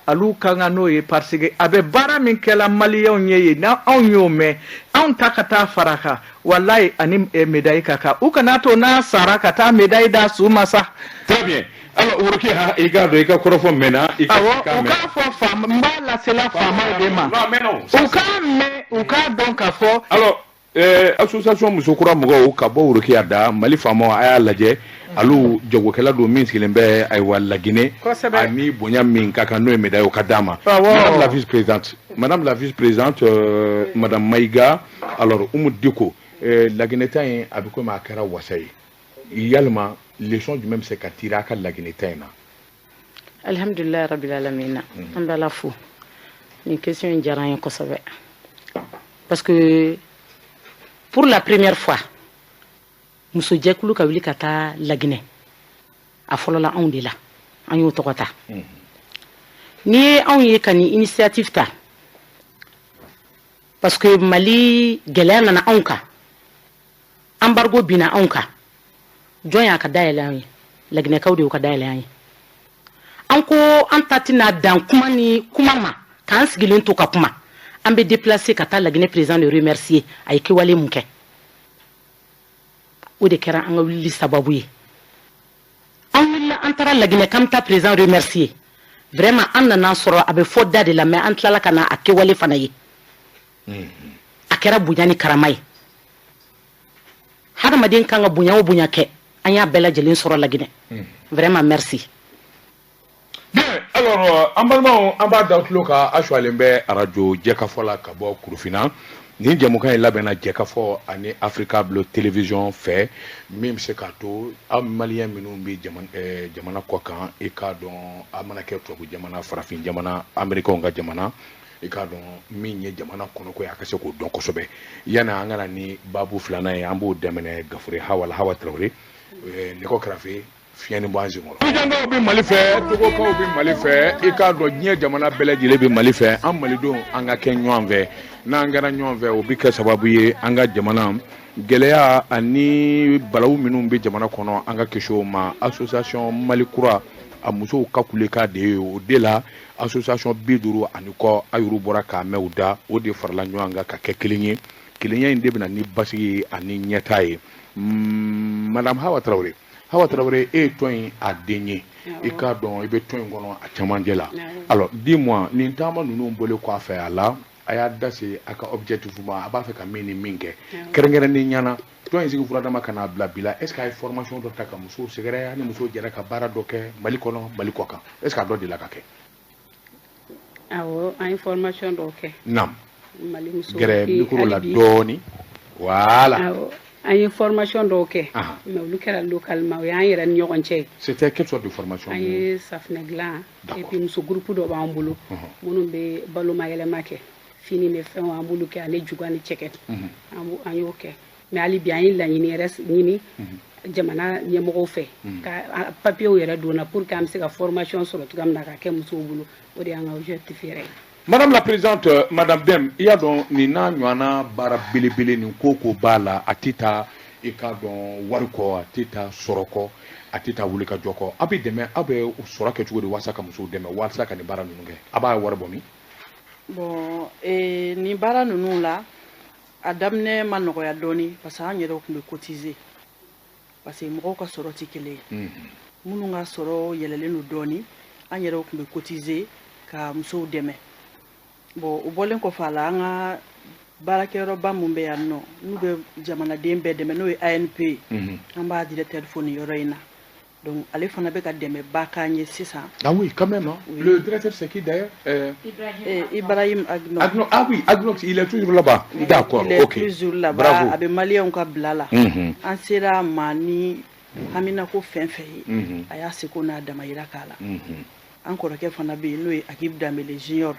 alu ka kan n'o ye, parce que a bɛ baara min kɛla maliyɛnw ye yen, n'anw y'o mɛn, anw ta ka taa fara kan, walayi ani médaille ka kan. U kana to n'a sara ka taa médaille d'a su ma sa. Très bien. Alors Worokiya, i k'a dɔn i ka kɔrɔfɔ mɛnna. Awɔ, u k'a fɔ faama, n b'a lasela faamaw de ma. Non mais non. U k'a mɛn, u k'a dɔn k'a fɔ. Alors association musokura mɔgɔw ka bɔ Worokiya da, Mali faamaw a y'a lajɛ, alu jagokɛla don min sigilen bɛ ayiwa Laginɛ, ani bonya min ka kan n'o ye médaille o ka d'a ma. Madame la vice-présidente, Madame la vice-présidente, Madame Maïga, alors Oumou Diko, Laginɛ ta in a bɛ komi a kɛra wasa ye, yalima leçon jumɛn bɛ se ka tirer a ka Laginɛ ta in na? Alhamdulilayi rabbil alamina, an bɛ Ala fo. Nin question in diyara an ye kosɛbɛ, parce que pour la première fois Musojɛkulu ka wuli ka taa Laginɛ, a fɔlɔla anw de la, an y'o tɔgɔ ta. N'i ye anw ye ka nin initiative ta, parce que Mali gɛlɛya nana anw kan, embargo binna anw kan, jɔn y'a ka dayɛlɛ anw ye? Laginɛkaw de y'u ka dayɛlɛ an ye. An ko an ta tɛna dan kuma ni kuma ma k'an sigilen to ka kuma, an bɛ déplacer ka taa Laginɛ président de remercier a ye kɛwale mun kɛ. O de kɛra an ka wulili sababu ye. An wulila, an taara Laginɛ k'an bɛ taa président remercier. Vraiment, an nana sɔrɔ a bɛ fɔ da de la, mais an tilala ka na a kɛwale fana ye. A kɛra bonya ni karama ye. Hadamaden kan ka bonya o bonya kɛ, an y'a bɛɛ lajɛlen sɔrɔ Laginɛ. Vraiment, merci. Bien, alors an balimaw, an b'a da tulo ka a sualen bɛ arajo Jɛkafɔ la ka bɔ Kurufina. Nin jɛmukan in labɛnna Jɛkafɔ ani Africa Bleu Télévision fɛ, min bɛ se k'a to aw maliyɛn minnu bɛ jamana kɔ kan, i k'a dɔn a mana kɛ tubabu jamana, farafin jamana, américain ka jamana, i k'a dɔn min ye jamana kɔnɔko ye, a ka se k'o dɔn kosɛbɛ. Yanni an ka na ni baabu filanan ye, an b'o daminɛ Gafure Hawa la. Hawa Tarawele, nɛgɛ kɛrɛfɛ fiɲɛ ni bɔ an senkɔrɔ. Abidjankaw bɛ Mali fɛ, Togokaw bɛ Mali fɛ, i k'a dɔn diɲɛ jamana bɛɛ lajɛlen bɛ Mali fɛ. An malidenw, an ka kɛ ɲɔgɔn fɛ. N'an kɛra ɲɔgɔn fɛ, o bɛ kɛ sababu ye an ka jamana gɛlɛya ani balawu minnu bɛ jamana kɔnɔ, an ka kisi o ma. Association Mali Kura, a musow ka kulekan de ye o de la. Association 50 ani kɔ, a yɛrɛ bɔra k'a mɛn u da, o de farala ɲɔgɔn kan ka kɛ kelen ye. Kelenya in de bɛ na ni basigi ani ɲɛtaa ye. Madame Hawa Tarawele, Hawa Tarawele, e ye tɔn in a den ye, i k'a dɔn i bɛ tɔn in kɔnɔ a camancɛ la. Alors dis-moi, nin taama ninnu bɔlen kɔfɛ a la, a y'a da se a ka objectif ma, a b'a fɛ ka min ni min kɛ kɛrɛnkɛrɛnnen ɲɛna? Tɔn in sigi furadama ka n'a bila bi la, est ce que a ye formation dɔ ta ka musow sɛgɛrɛ, ani musow jɛra ka baara dɔ kɛ Mali kɔnɔ, Mali kɔ kan? Est ce que a dɔ delila ka kɛ? Awɔ, an ye formation dɔw kɛ. Naam. Mali musow. Gɛrɛ micro la dɔɔni, voilà. Awɔ, an ye formation dɔw kɛ, mais olu kɛra localement, o y'an yɛrɛ ni ɲɔgɔn cɛ ye. C'était quelle sorte de formation? An ye safunɛ dilan, et puis muso groupe dɔ b'an bolo minnu bɛ balomayɛlɛma kɛ, fini ni fɛnw, an b'olu kɛ, ani juga ni cɛkɛ, an y'o kɛ. Mais hali bi an ye laɲini yɛrɛ ɲini jamana ɲɛmɔgɔw fɛ ka papiyew yɛrɛ donna pour que an bɛ se ka formation sɔrɔ cogoya min na ka kɛ musow bolo. O de y'an ka objectif yɛrɛ ye. Madame la présidente, Madame Dem, i y'a dɔn nin n'a ɲɔgɔnna baara belebele nin ko ko b'a la, a tɛ taa i k'a dɔn wari kɔ, a tɛ taa sɔrɔ kɔ, a tɛ taa wulikajɔ kɔ. Aw bɛ dɛmɛ, aw bɛ sɔrɔ kɛ cogo di walasa ka musow dɛmɛ, walasa ka nin baara ninnu kɛ? A b'a wari bɔ min? Bon, nin baara ninnu la, a daminɛ ma nɔgɔya dɔɔni, parce que an yɛrɛw tun bɛ cotiser, parce que mɔgɔw ka sɔrɔ tɛ kelen ye. Minnu ka sɔrɔ yɛlɛlen don dɔɔni, an yɛrɛw tun bɛ cotiser ka musow dɛmɛ. Bon, o bɔlen kɔfɛ a la, an ka baarakɛyɔrɔba mun bɛ yan nɔ, n'u bɛ jamanaden bɛɛ dɛmɛ, n'o ye ANP ye, an b'a directeur fo nin yɔrɔ in na. Donc ale fana bɛ ka dɛmɛba k'an ye sisan. Ah oui, quand même, hein. Oui. Le directeur, c'est qui d'ailleurs? Ibrahim Agno. Agno. Ah oui, Agno, il est toujours là-bas. Oui, d'accord, il est ok. toujours là-bas. Bravo. A bɛ maliyɛnw ka bila la. An sera a ma ni haminako fɛn fɛn ye, a y'a seko n'a damayira k'a la. An kɔrɔkɛ fana bɛ yen, n'o ye Akib Danbele Junior,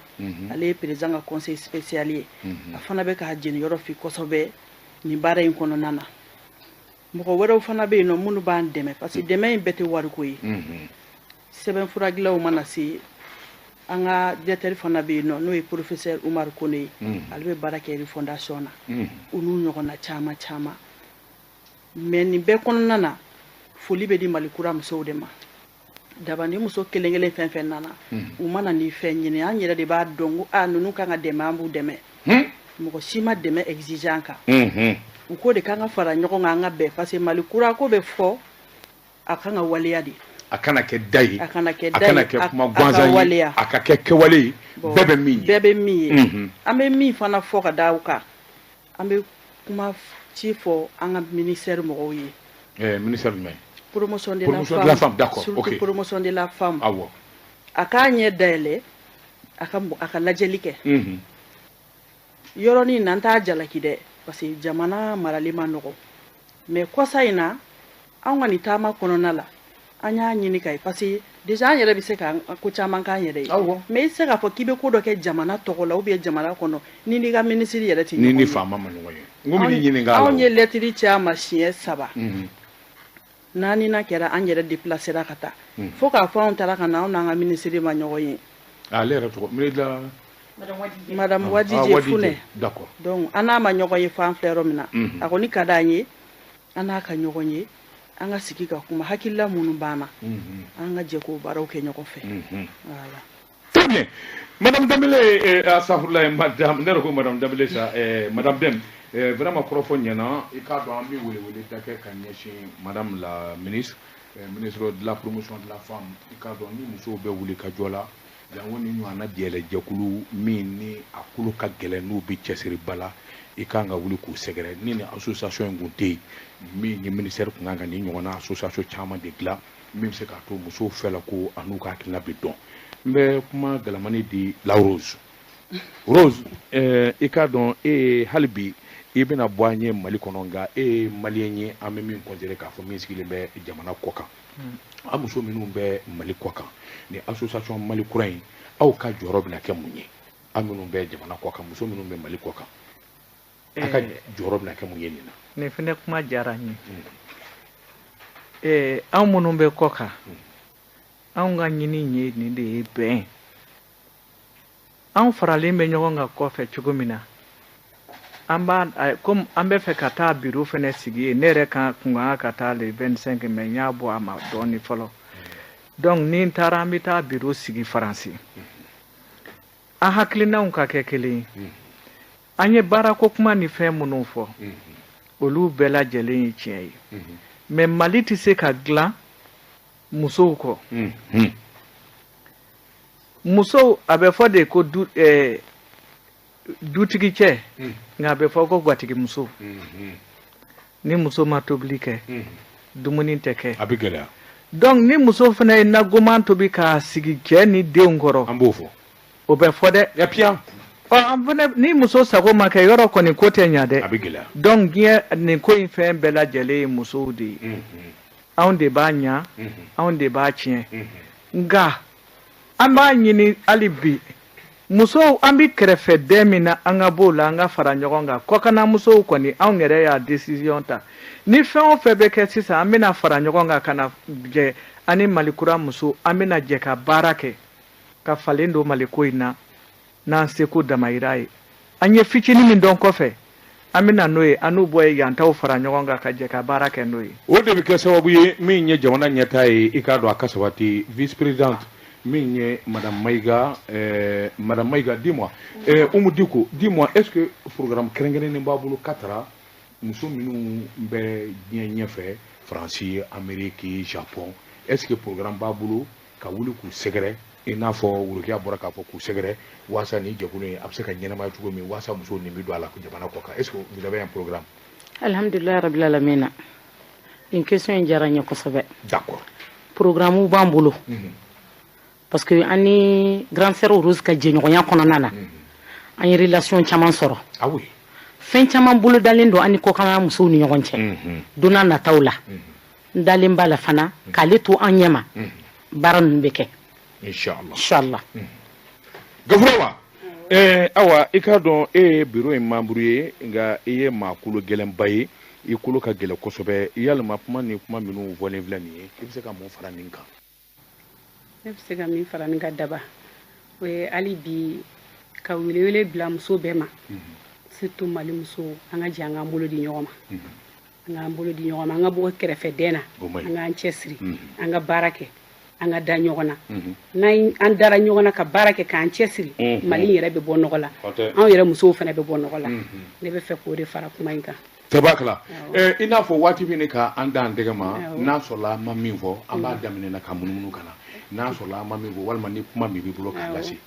ale ye président ka conseil spécial ye. A fana bɛ k'a jeniyɔrɔ fi kosɛbɛ nin baara in kɔnɔna na. Mɔgɔ wɛrɛw fana bɛ yen nɔ minnu b'an dɛmɛ, parce que dɛmɛ in bɛɛ tɛ wariko ye. Sɛbɛnfura mana se, an ka directeur fana bɛ yen nɔ, n'o ye professeur Umar Kone ye, ale bɛ baara kɛ fondation na, u n'u ɲɔgɔnna caman caman. Mais nin bɛɛ kɔnɔna na, foli bɛ di Mali Kura musow de ma. Daba ni muso kelen kelen fɛn fɛn nana, u mana ni fɛn ɲini, an yɛrɛ de b'a dɔn ko a ninnu kan ka dɛmɛ, an b'u dɛmɛ. Mɔgɔ si ma dɛmɛ exiger an kan. U ko de k'an ka fara ɲɔgɔn kan, an ka bɛn, parce que Mali Kura ko bɛ fɔ, a kan ka waleya de. A kana kɛ da ye, a kana kɛ a da kana ye, kɛ kuma a ka gansan ye, waleya. A ka kɛ kɛwale ye, Bon, bɛɛ bɛ min ye. Bɛɛ bɛ min ye. An bɛ min fana fɔ ka da o kan, an bɛ kuma ci fɔ an ka ministère mɔgɔw ye. Ministère jumɛn? Promotion de Promotion la de la femme. femme, d'accord, Surtout ok. promotion de la femme. Awɔ. A k'a ɲɛ dayɛlɛ, a ka lajɛli kɛ. Yɔrɔnin na, n t'a jalaki dɛ, parce que jamana marali ma nɔgɔ. Mais kɔsa in na, anw ka nin taama kɔnɔna la, An y'a ɲini ka ye parce que déjà an yɛrɛ bɛ se ka ko caman k'an yɛrɛ ye, mais i tɛ se k'a fɔ k'i bɛ ko dɔ kɛ jamana tɔgɔ la ou bien jamana kɔnɔ ni n'i ka minisiri yɛrɛ tɛ ɲɔgɔn ye. Ni faama ma ɲɔgɔn ye. N ko bɛ n'i ɲininka a la. Anw ye lɛtiri ci a ma siɲɛ 3. 4nan kɛra an yɛrɛ déplacera ka taa. Fo k'a fɔ anw taara ka na anw n'an ka minisiri ma ɲɔgɔn ye. Ale yɛrɛ tɔgɔ ministre Madame Wadije Funɛ. D'accord. Donc an n'a ma ɲɔgɔn ye fo an filɛ yɔrɔ min na. A kɔni ka d'an ye an n'a ka ɲɔgɔn ye. An ka sigi ka kuma hakilila minnu b'an na an ka jɛ k'o baaraw kɛ ɲɔgɔn fɛ. Voilà. Très bien. Madame Dembélé, Astaghfirullah, madame, ne yɛrɛ ko Madame Dembélé sa, Madame Dem, vraiment kɔrɔfɔ ɲɛna, i k'a dɔn an bɛ welewele da kɛ ka ɲɛsin Madame la ministre, ministre de la promotion de la femme, i k'a dɔn ni musow bɛ wuli ka jɔ la, jango ni ɲɔgɔnna jɛlɛjɛkulu min ni a kolo ka gɛlɛn n'u bɛ cɛsiriba la, i kan ka wuli k'u sɛgɛrɛ. Ni nin association in kun tɛ yen, min ye ministère kun kan ka nin ɲɔgɔnna association caman de dilan min bɛ se k'a to musow fɛ la ko a n'u ka hakilina bɛ dɔn. N bɛ kuma galamani di la Rose. Rose, i k'a dɔn e ye hali bi i bɛna bɔ an ye Mali kɔnɔ, nka e ye maliyɛn ye an bɛ min considérer k'a fɔ min sigilen bɛ jamana kɔ kan. An muso minnu bɛ Mali kɔ kan ni association Mali kura in, aw ka jɔyɔrɔ bɛna kɛ mun ye? An minnu bɛ jamana kɔ kan, muso minnu bɛ Mali kɔ kan, a ka jɔyɔrɔ bɛna kɛ mun ye nin na? Nin fɛnɛ kuma diyara n ye. Anw minnu bɛ kɔ kan, anw ka ɲini ye nin de ye bɛn. Anw faralen bɛ ɲɔgɔn kan kɔfɛ cogo min na, an b'a komi an bɛ fɛ ka taa bureau fɛnɛ sigi yen. Ne yɛrɛ kan kun kan ka taa le 25 mais n y'a bɔ a ma dɔɔni fɔlɔ. Donc ni n taara an bɛ taa bureau sigi Faransi. An hakilinaw ka kɛ kelen ye. An ye baarako kuma ni fɛn minnu fɔ, olu bɛɛ lajɛlen ye tiɲɛ ye. Mais Mali tɛ se ka dilan musow kɔ. Musow a bɛ fɔ de ko dutigi cɛ, nka a bɛ fɔ ko gwatigimuso. Ni muso ma tobili kɛ, dumuni tɛ kɛ. A bɛ gɛlɛya. Donc ni muso fana ye nagoman tobi k'a sigi cɛ ni denw kɔrɔ, an b'o fɔ. O bɛ fɔ dɛ. Ya piyan. An fana ni muso sago ma kɛ yɔrɔ kɔni ko tɛ ɲa dɛ. A bɛ gɛlɛya. Donc diɲɛ nin ko in fɛn bɛɛ lajɛlen ye musow de ye. Anw de b'a ɲa, anw de b'a tiɲɛ. Nka an b'a ɲini hali bi musow, an bɛ kɛrɛfɛdɛn min na, an ka b'o la, an ka fara ɲɔgɔn kan. Kɔkanna musow kɔni, anw yɛrɛ y'a décision ta. Ni fɛn o fɛn bɛ kɛ sisan, an bɛna fara ɲɔgɔn kan ka na jɛ ani Mali kura muso, an bɛna jɛ ka baara kɛ ka falen don Mali ko in na n'an seko damayira ye. An ye fitinin min dɔn kɔfɛ, an bɛna n'o ye, an n'u bɔ ye yantaw fara ɲɔgɔn kan ka jɛ ka baara kɛ n'o ye. O de bɛ kɛ sababu ye min ye jamana ɲɛtaa ye, i k'a dɔn a ka sabati. Vice présidente min ye Madame Maïga, Madame Maïga, dis-moi, Oumou Dicko, dis-moi, est-ce que programme kɛrɛnkɛrɛnnen b'a bolo ka taara muso minnu bɛ diɲɛ ɲɛfɛ, Faransi, Amérique, Japon, est-ce que programme b'a bolo ka wuli k'u sɛgɛrɛ, i n'a fɔ Worokiya bɔra k'a fɔ k'u sɛgɛrɛ walasa nin jɛkulu in a bɛ se ka ɲɛnamaya cogo min, walasa musow nin bɛ don a la jamana kɔ kan? Est-ce que vous avez un programme? Alhamdulilayi rabbil alamina. Nin question in diyara n ye kosɛbɛ. D'accord. Programme b'an bolo. Parce que an ni grand frère Rose ka jɛɲɔgɔnya kɔnɔna na, an ye relation caman sɔrɔ. Ah oui. Fɛn caman bolo dalen don an ni kɔkanna musow ni ɲɔgɔn cɛ. Don n'a nataw la, n dalen b'a la fana k'ale to an ɲɛ ma, baara ninnu bɛ kɛ. Inchallah. Inchallah. Gafurawa, awa i k'a dɔn e ye bureau in membre ye, nka i ye maa kolo gɛlɛnba ye, i kolo ka gɛlɛn kosɛbɛ. Yalima kuma ni kuma minnu fɔlen filɛ nin ye, i bɛ se ka mun fara nin kan? Ne bɛ se ka min fara nin kan daba, o ye hali bi ka welewele bila muso bɛɛ ma, surtout Mali musow, an ka jɛ an k'an bolo di ɲɔgɔn ma. An k'an bolo di ɲɔgɔn ma, an ka bɔ kɛrɛfɛdɛn na, an k'an cɛsiri, an ka baara kɛ, an ka da ɲɔgɔn na. N'an an dara ɲɔgɔn na ka baara kɛ k'an cɛsiri, Mali yɛrɛ bɛ bɔ nɔgɔ la, anw yɛrɛ musow fana bɛ bɔ nɔgɔ la. Ne bɛ fɛ k'o de fara kuma in kan. Tabakala, i n'a fɔ waati min ka an dan tɛgɛ ma, n'a sɔrɔla an ma min fɔ, an b'a daminɛ na ka munumunu ka na. N'a sɔrɔla an ma min fɔ, walima ni kuma min b'i bolo k'a lase.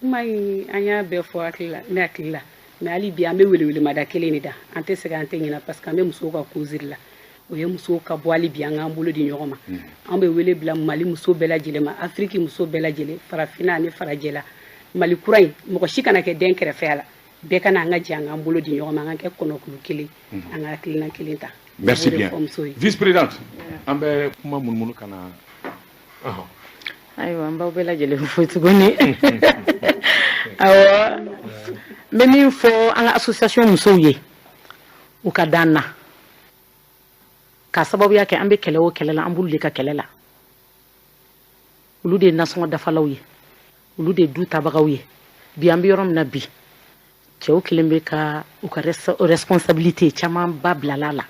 Kuma in an y'a bɛɛ fɔ hakili la, ne hakili la, mais hali bi an bɛ welewelemada kelen de da, an tɛ sɛgɛn, an tɛ ɲinɛ, parce que an bɛ musow ka cause la. O ye musow ka bɔ hali bi an k'an bolo di ɲɔgɔn ma. An bɛ wele bila Mali muso bɛɛ lajɛlen ma, Afiriki muso bɛɛ lajɛlen, farafinna ani farajɛla. Mali kura in, mɔgɔ si kana kɛ den kɛrɛfɛ la, bɛɛ ka na an ka jɛ an k'an bolo di ɲɔgɔn ma, an ka kɛ kɔnɔkulu kelen, an ka hakilina kelen ta. Merci bien. Vice-présidente, an bɛ kuma munumunu ka na. Ayiwa, n b'aw bɛɛ lajɛlen fo tuguni. Awɔ, n bɛ min fɔ an ka association musow ye, u ka d'an na k'a sababuya kɛ an bɛ kɛlɛ o kɛlɛ la, an b'olu de ka kɛlɛ la. Olu de ye nasɔngɔ dafalaw ye, olu de ye du tabagaw ye. Bi an bɛ yɔrɔ min na bi, cɛw kelen bɛ ka u ka responsabilité camanba bilala la.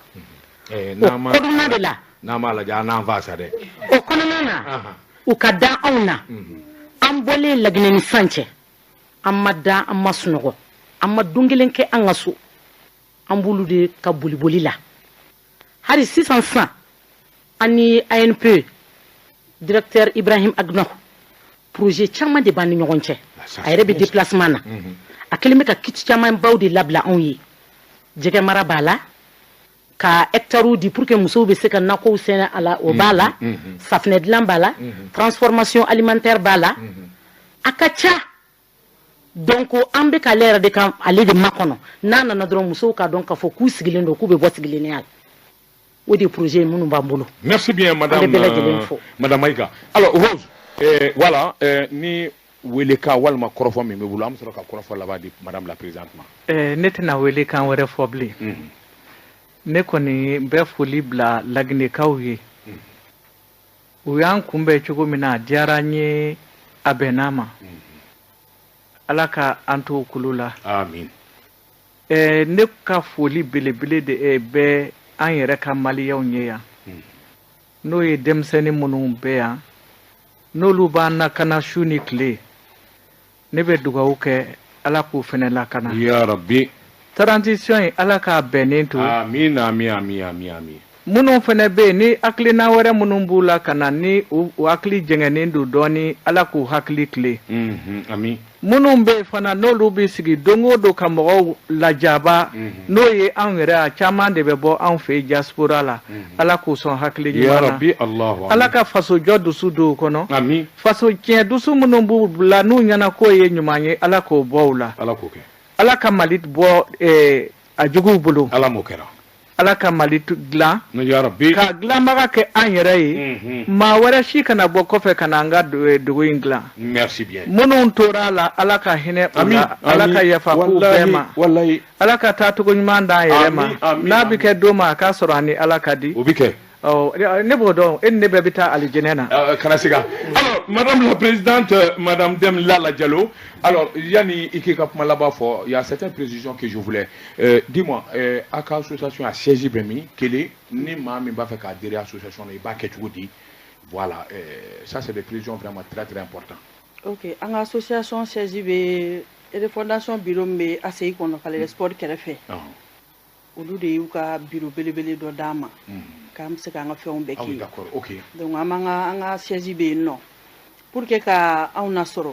O kɔnɔna de la, n'an m'a lajɛ an n'an fa sa dɛ. O kɔnɔna na, u ka da anw na. An bɔlen Laginɛ ni san cɛ, an ma da, an ma sunɔgɔ, an ma don kelen kɛ an ka so. An b'olu de ka boliboli la. Hali sisan sisan, an ni ANP directeur Ibrahim Agno, projet caman de b'an ni ɲɔgɔn cɛ. A yɛrɛ bɛ déplacement na, a kɛlen bɛ ka kiti caman baw de labila anw ye. Jɛgɛ mara b'a la, ka hectares di pour que musow bɛ se ka nakɔw sɛnɛ a la, o b'a la, safunɛ dilan b'a la, transformation alimentaire b'a la, a ka ca. Donc an bɛ k'ale yɛrɛ de kan, ale de makɔnɔ. N'a nana dɔrɔn, musow k'a dɔn k'a fɔ k'u sigilen don, k'u bɛ bɔ sigilennenya la. O de projet ye minnu b'an bolo. Merci bien, madame, madame Maïga. Alors Rose, voilà, ni welekan walima kɔrɔfɔ min bɛ bolo, an bɛ sɔrɔ ka kɔrɔfɔ laban di madame la présidente ma. Ne tɛna welekan wɛrɛ fɔ bilen. Ne kɔni bɛ foli bila Laginɛkaw ye. U y'an kunbɛn cogo min na, a diyara n ye, a bɛnna ma. Ala ka an to kulu la. Amin. Ne ka foli belebele de bɛ an yɛrɛ ka maliyɛnw ye yan, n'o ye denmisɛnnin minnu bɛ yan, n'olu b'an lakana su ni tile. Ne bɛ dugawu kɛ, Ala k'u fɛnɛ lakana. Ya Rabbi. Transition in, Ala k'a bɛnnen to. Amin, amin, amin, amin, amin. Minnu fɛnɛ bɛ yen ni hakilina wɛrɛ minnu b'u la ka na, ni u hakili jɛngɛnnen don dɔɔni, Ala k'u hakili tilen. Amin. Minnu bɛ yen fana, n'olu bɛ sigi don o don ka mɔgɔw lajaba, n'o ye anw yɛrɛ, a caman de bɛ bɔ anw fɛ yen diaspora la, Ala k'u sɔn hakili ɲuman na. Ya Rabbi, Allahu. Ala ka fasojɔ dusu don u kɔnɔ. Amin. Faso tiɲɛ dusu minnu b'u la, n'u ɲɛna k'o ye ɲuman ye, Ala k'o bɔ u la. Ala k'o kɛ. Ala ka Mali bɔ a juguw bolo. Ala m'o kɛra. Ala ka Mali dilan. Ya Rabbi. Ka dilanbaga kɛ an yɛrɛ ye. Maa wɛrɛ si kana bɔ kɔfɛ ka na an ka dugu in dilan. Merci bien. Minnu tora a la, Ala ka hinɛ u la, Ala ka yafa k'u bɛɛ ma. Walayi. Ala ka taacogo ɲuman d'an yɛrɛ ma. N'a bɛ kɛ don ma, a k'a sɔrɔ ani Ala ka di. O bɛ kɛ. Ne b'o dɔn, e ni ne bɛɛ bɛ taa alijinɛ na. Kana siga. Alors, madame la présidente, madame Dem Lala Diallo, alors, yani i k'i ka kuma laban fɔ, il y a certaines précisions que je voulais. Dis-moi, a ka association a siège bɛ min? Kelen, ni maa min b'a fɛ ka adhérer association na, i b'a kɛ cogo di? Voilà, ça c'est des précisions vraiment très très importantes. Ok, an ka association siège bɛ refondation bureau min bɛ ACI kɔnɔ, Palais des Sports kɛrɛfɛ. Olu de y'u ka bureau belebele dɔ d'an ma, k'an bɛ se k'an ka fɛnw bɛɛ kɛ yen. D'accord, ok. Donc an b'an ka an ka siège bɛ yen nɔ pour que ka anw nasɔrɔ.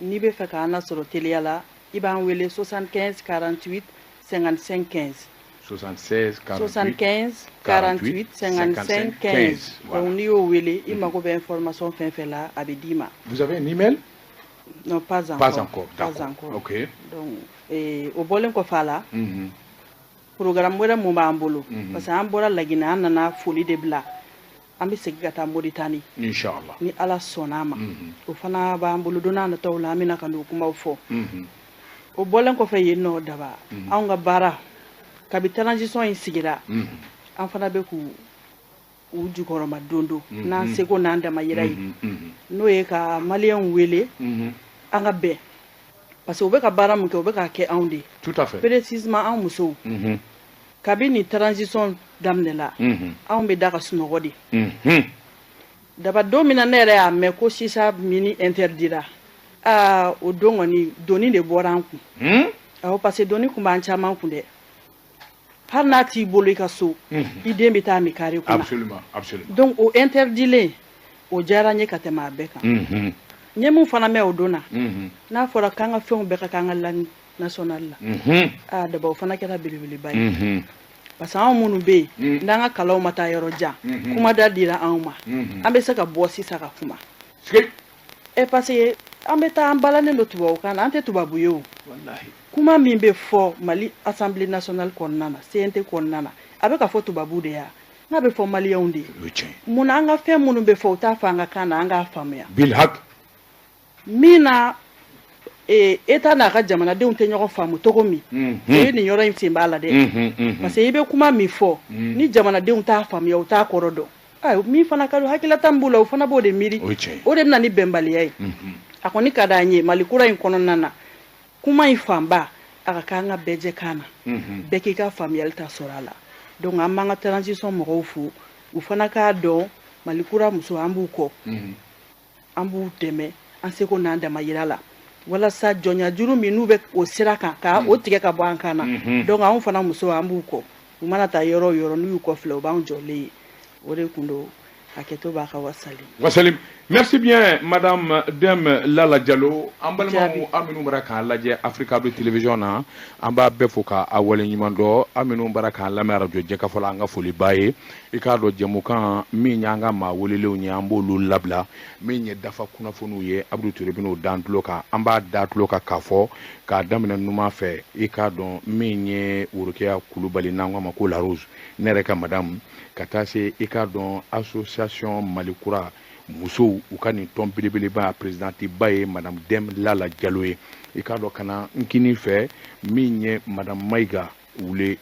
N'i bɛ fɛ k'an nasɔrɔ teliya la, i b'an wele 75 48 55 15. 76 48 75 48 55 15. Donc n'i y'o wele, i mago bɛ information fɛn fɛn la, a bɛ d'i ma. Vous avez un email? Non, pas encore. Pas encore, d'accord. Pas encore. Ok. Donc o bɔlen kɔfɛ a la, programme wɛrɛ mun b'an bolo, parce que an bɔra Laginɛ, an nana foli de bila, an bɛ segin ka taa Moritani. Inchallah. Ni Ala sɔnna a ma. O fana b'an bolo, don n'a nataw la, an bɛna ka n'o kumaw fɔ. O bɔlen kɔfɛ yen nɔ, Daba, anw ka baara kabi transition in sigira, an fana bɛ k'u u jukɔrɔma don don n'an seko n'an damayira ye, n'o ye ka maliyɛnw wele an ka bɛn, parce que u bɛ ka baara min kɛ, u bɛ k'a kɛ anw de ye. Tout à fait. Précisément anw musow. Kabi ni transition daminɛla, anw bɛ da ka sunɔgɔ de. Daba, don min na ne yɛrɛ y'a mɛn ko sisa mini interdira, aa, o don kɔni doni de bɔra an kun. Awɔ, parce que doni kun b'an caman kun dɛ. Hali n'a t'i bolo i ka so, i den bɛ taa min carré kunna. Absolument, absolument. Donc o interdilen, o diyara n ye ka tɛmɛ a bɛɛ kan. N ye mun fana mɛn o don na, n'a fɔra k'an ka fɛnw bɛɛ ka k'an ka langue nationale la, aa, Daba, o fana kɛra belebeleba ye. Parce que anw minnu bɛ yen n'an ka kalanw ma taa yɔrɔ jan, kuma da dira anw ma, an bɛ se ka bɔ sisan ka kuma. Parce que an bɛ taa an balannen don tubabukan na, an tɛ tubabu ye o. Kuma min bɛ fɔ Mali Assemblée nationale kɔnɔna na, CNT kɔnɔna na, A bɛ ka fɔ tubabu de ya, n'a bɛ fɔ maliyɛnw de ye. O ye tiɲɛ. Munna an ka fɛn minnu bɛ fɔ, u t'a fɔ an ka kan na, an k'a faamuya? Bilhak. Min na État n'a ka jamanadenw tɛ ɲɔgɔn faamu cogo min, o ye nin yɔrɔ in sen b'a la dɛ, parce que i bɛ kuma min fɔ, ni jamanadenw t'a faamuya, u t'a kɔrɔ dɔn, ayi, min fana ka di hakililata min b'u la, o fana b'o de miiri. O ye tiɲɛ ye. O de bɛ na ni bɛnbaliya ye. A kɔni ka d'an ye, Mali kura in kɔnɔna na, kuma in fanba a ka k'an ka bɛɛ jɛ kan na, bɛɛ k'i ka faamuyali ta sɔrɔ a la. Donc an b'an ka transition mɔgɔw fo, u fana k'a dɔn, Mali kura muso, an b'u kɔ, an b'u dɛmɛ an seko n'an damayira la, walasa jɔnyajuru min n'u bɛ o sira kan, ka o tigɛ ka bɔ an kan na. Donc anw fana muso, an b'u kɔ. U mana taa yɔrɔ o yɔrɔ, n'u y'u kɔ filɛ, u b'an jɔlen ye. O de kun don. Hakɛto b'a ka, wasali. Wasalim. Merci bien, Madame Dem Lala Diallo. An balimaw, Jaabi. an minnu bɔra k'an lajɛ Africa Bɛ Télévision na, an b'a bɛɛ fo k'a waleɲuman dɔn. An minnu bɔra k'an lamɛn radio Jɛkafɔ la, an ka foli b'a ye. I k'a dɔn, jɛmukan min y'an ka maa welelenw ye, an b'olu labila. Min ye dafa kunnafoniw ye, Abdou Touré bɛn'o d'an tulo kan. An b'a da tulo kan k'a fɔ k'a daminɛ numan fɛ. I k'a dɔn, min ye Worokiya Kulubali, n'an k'a ma ko La Rose, ne yɛrɛ ka madame, ka taa se, i k'a dɔn, association Mali Kura musow, u ka nin tɔn belebeleba présidente ba ye Madame Dem Lala Diallo ye. I k'a dɔn, ka na n kini fɛ, min ye Madame Mayiga wule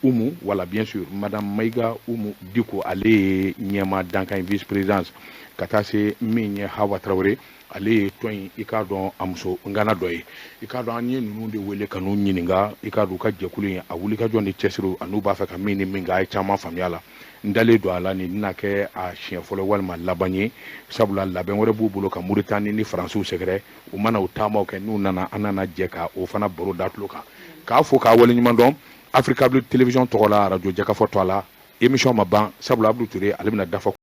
Umu, voilà, bien sûr, Madame Mayiga Umu Diko, ale ye ɲɛma dankan ye, vice présidence, ka taa se min ye Hawa Tarawele, ale ye tɔn in, i k'a dɔn, a muso ngana dɔ ye. I k'a dɔn, an ye ninnu de wele ka n'u ɲininka, i k'a dɔn, u ka jɛkulu in, a wulikajɔ ni cɛsiriw, a n'u b'a fɛ ka min ni min kɛ. A ye caman faamuya la. N dalen don a la, nin tɛna kɛ a siɲɛ fɔlɔ walima laban ye, sabula labɛn wɛrɛ b'u bolo ka Muritani ni Faransiw sɛgɛrɛ. U mana u taamaw kɛ, n'u nana, an nana jɛ ka o fana baro da tulo kan, k'a fo k'a waleɲuman dɔn Africa Blue Télévision tɔgɔ la, radio Jɛkafɔ tɔgɔ la. Émission ma ban, sabula Abdou Touré, ale bɛna dafa.